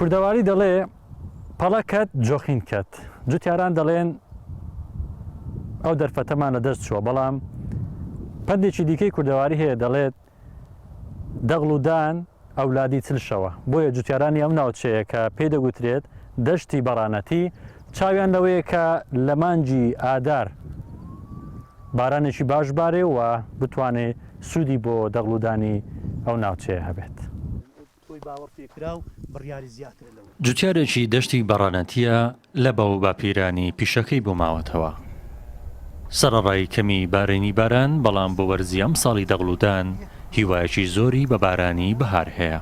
کوردەواری دەڵێ پەڵە کەت جۆخین کەت. جوتیاران دەڵێن ئەو دەرفەتەمان لە دەست چووە، بەڵام پەندێکی دیکەی کوردەواری هەیە دەڵێت دەغڵ و دان ئەولادی چل شەوە، بۆیە جوتیارانی ئەم ناوچەیە کە پێی دەگوترێت دەشتی بەڕانەتی چاویان لەوەیە کە لە مانگی ئادار بارانێکی باش بارێ و بتوانێ سوودی بۆ دەغڵ و دانی ئەو ناوچەیە هەبێت. جوتیارێکی دەشتی بەڕانەتییە لە باووباپیرانی پیشەکەی بۆ ماوەتەوە. سەرەڕای کەمی بارینی باران، بەڵام بۆ وەرزی ئەمساڵی دەغڵودان هیوایەکی زۆری بە بارانی بەهار هەیە.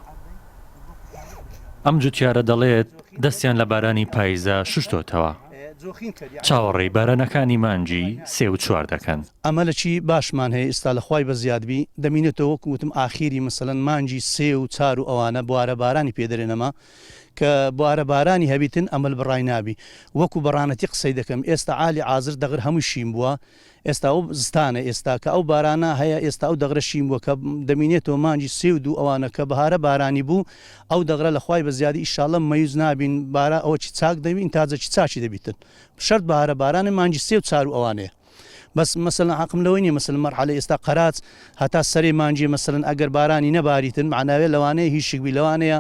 ئەم جوتیارە دەڵێت، دەستیان لە بارانی پایزە شوشتۆتەوە، چاوەڕێی بارانەکانی مانگی سێ و چوار دەکەن. ئەمەلەکی باشمان هەیە ئیستا لە خوای بەزیاد بی دەمینێتەوە وەکو وتم ئاخیری مەسەلەن مانگی سێ و چار و ئەوانە بوارە بارانی پێ دەرێ نەما کە بوارە بارانی هەبیتن ئەمەل بڕای نابی وەکو بەڕانەتی قسەی دەکەم ئێستا عالی عازر دەغر هەمووی شین بووە ئێستا ئەو زستانە ئێستا کە ئەو بارانە هەیە ئێستا ئەو دەغرە شین بووە کە دەمینێتەوە مانگی سێ و دوو ئەوانە کە بەهارە بارانی بوو ئەو دەغرە لە خوای بەزیادی ئیشاڵە مەیوز نابین بارا ئەوەکی چاک دەبی ئینتاجەکی چاکی دەبیتن شەرت بەهارە بارانە مانگی سێ و چار و ئەوانەیە. بەس مەسەلەن حەقم لەوەی نیە مەسەلەن مەرحەلەی ئێستا قەراج هەتا سەرێ مانگێ مەسەلەن ئەگەر بارانی نەباریتن مەعناوێ لەوانەیە هیشک بی لەوانەیە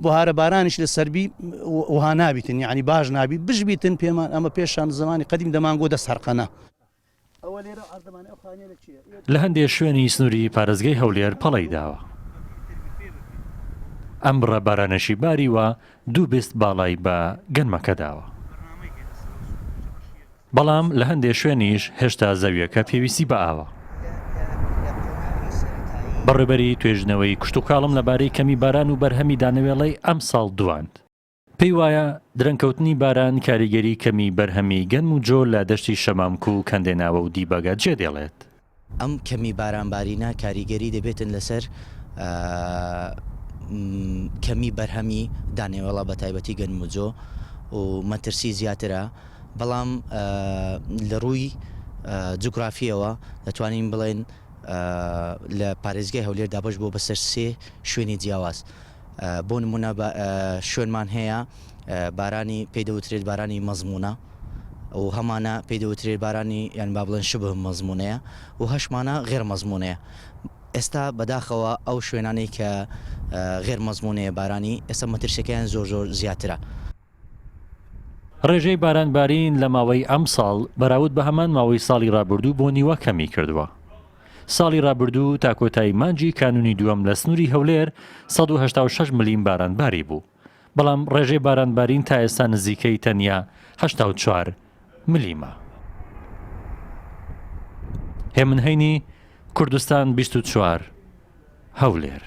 بەهارە بارانیش لەسەر بی وها نابیتن یعنی باش نابی بشبیتن پێمان ئەمە پێشان زمانی قەدیم دەمانگۆ دەست هەرقەنە. لە هەندێ شوێنی سنووری پارێزگای هەولێر پەڵەی داوە. ئەم بڕە بارانەشی باریوە دوو بست باڵای بە گەنمەکە داوە. بەڵام لە هەندێ شوێنیش هێشتا زەویەکە پێویستی بە ئاوە. بەڕێوبەری توێژینەوەی کشتوکاڵم لەبارەی کەمی باران و بەرهەمی دانەوێڵەی ئەمساڵ دواند. پێی وایە درەنگکەوتنی باران کاریگەری کەمی بەرهەمی گەنم و جۆ لە دەشتی شەمامک و کەندێناوە و دیبەگە جێدێڵێت. ئەم کەمی بارانبارینە کاریگەری دەبێتن لەسەر کەمی بەرهەمی دانەوێڵە بە تایبەتی گەنم و جۆ و مەترسی زیاترە بەڵام لە ڕووی جوگرافیەوە دەتوانین بڵێن لە پارێزگای هەولێر دابەش بۆ بەسەر سێ شوێنی جیاواز بۆ نمونە شوێنمان هەیە بارانی پێی دەوترێت بارانی مەزمونە و هەمانە پێی دەوترێت بارانی یان با بڵێن شبه مەزمونەیە و هەشمانە غێر مەزمونەیە ئێستا بەداخەوە ئەو شوێنانەی کە غێر مەزمونەیە بارانی ئێستا مەترسیەکەیان زۆر زۆر زیاترە. ڕێژەی بارانبارین لە ماوەی ئەمساڵ بەراورد بە هەمان ماوەی ساڵی ڕابردوو بۆ نیوە کەمی کردووە. ساڵی ڕابردوو تا کۆتایی مانگی کانوونی دووەم لە سنووری هەولێر 186 ملیم باران باری بوو، بەڵام ڕێژەی بارانبارین تا ئێستا نزیکەی تەنیا 84 ملیمە. هێمن هەینی، کوردستان 24، هەولێر.